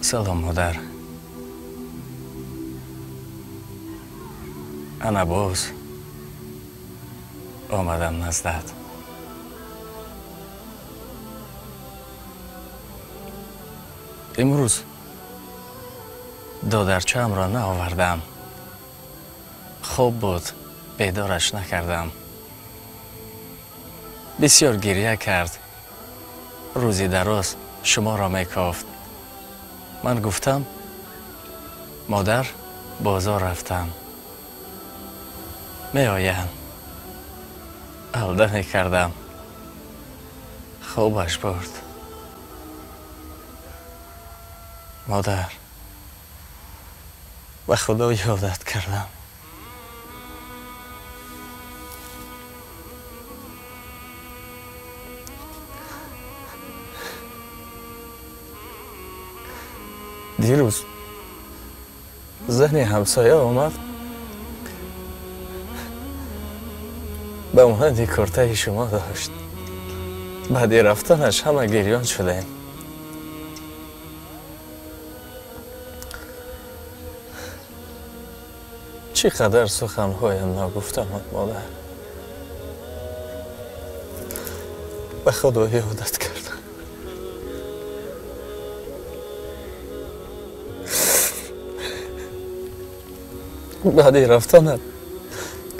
Салом, модар. Ана боз омадам наздат. Имрӯз додарчаамро наовардам. Хоб буд, бедораш накардам. Бисёр гирья кард. Рӯзи дароз шуморо мекофт. Ман гуфтам, модар, бозор рафтам. Меоям. Алда мекардам. Хобаш бурд. Модар, ба Худо ёдат кардам. Дирӯз зани ҳамсоя омад, ба монанди куртаи шумо дошт. Баъди рафтанаш ҳама гирён шудем. Чӣ қадар суханҳоям ногуфта монд, модар. Ба Худо ёдат кардам. Баъди рафтанат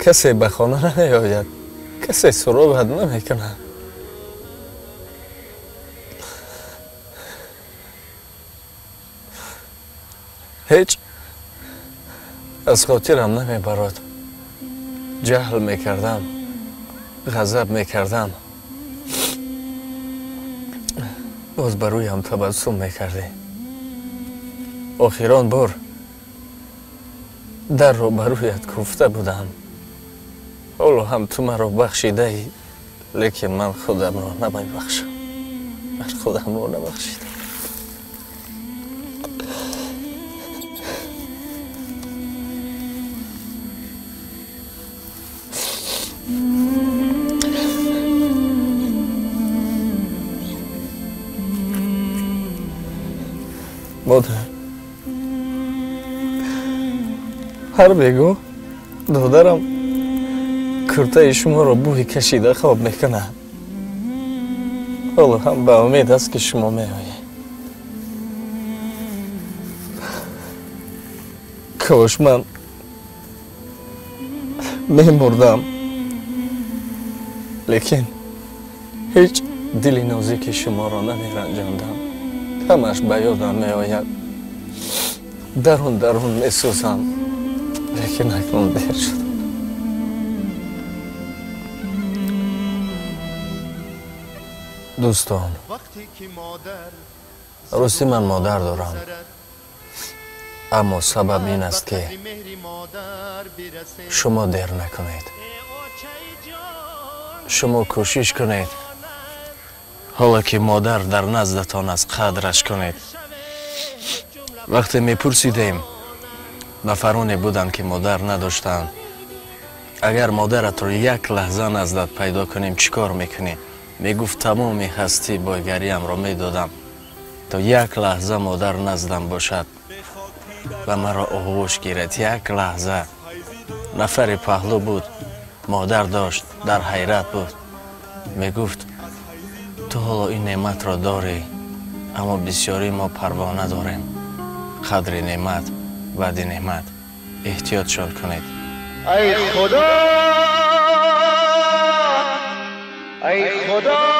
касе ба хона намеояд, касе суроғат намекунад. Ҳеҷ аз хотирам намебарод. Ҷаҳл мекардам, ғазаб мекардам. Боз ба рӯям табассум мекардӣ. Охирон бор дарро ба рӯят куфта будам. Ҳоло ҳам ту маро бахшидаӣ, лекин ман худамро намебахшам. Ман худамро набахшидам. Модар, ҳар бегоҳ додарам куртаи шуморо бӯи кашида хоб мекунад. Ҳоло ҳам ба умед аст, ки шумо меоед. Кош ман мемурдам, лекин ҳеҷ дили нозики шуморо намеранҷондам. Ҳамаш ба ёдам меояд. Дарун дарун месӯзам, лекин акнун дер шуд. Дӯстон, ростӣ ман модар дорам, аммо сабаб ин аст, ки шумо дер накунед. Шумо кӯшиш кунед, ҳоло ки модар дар наздатон аст, қадраш кунед. Вақте мепурсидем, нафароне буданд, ки модар надоштанд. Агар модаратро як лаҳза наздат пайдо кунем, чӣ кор мекунӣ? Мегуфт, тамоми ҳастӣ бойгариамро медодам, то як лаҳза модар наздам бошад ва маро оғӯш гирад. Як лаҳза. Нафари паҳлӯ буд, модар дошт, дар ҳайрат буд. Мегуфт, ту ҳоло ин неъматро дорӣ, аммо бисёри мо парво надорем. Қадри неъмат баъди неъмат. Эҳтиётшон кунед. Ай Худо, ай Худо.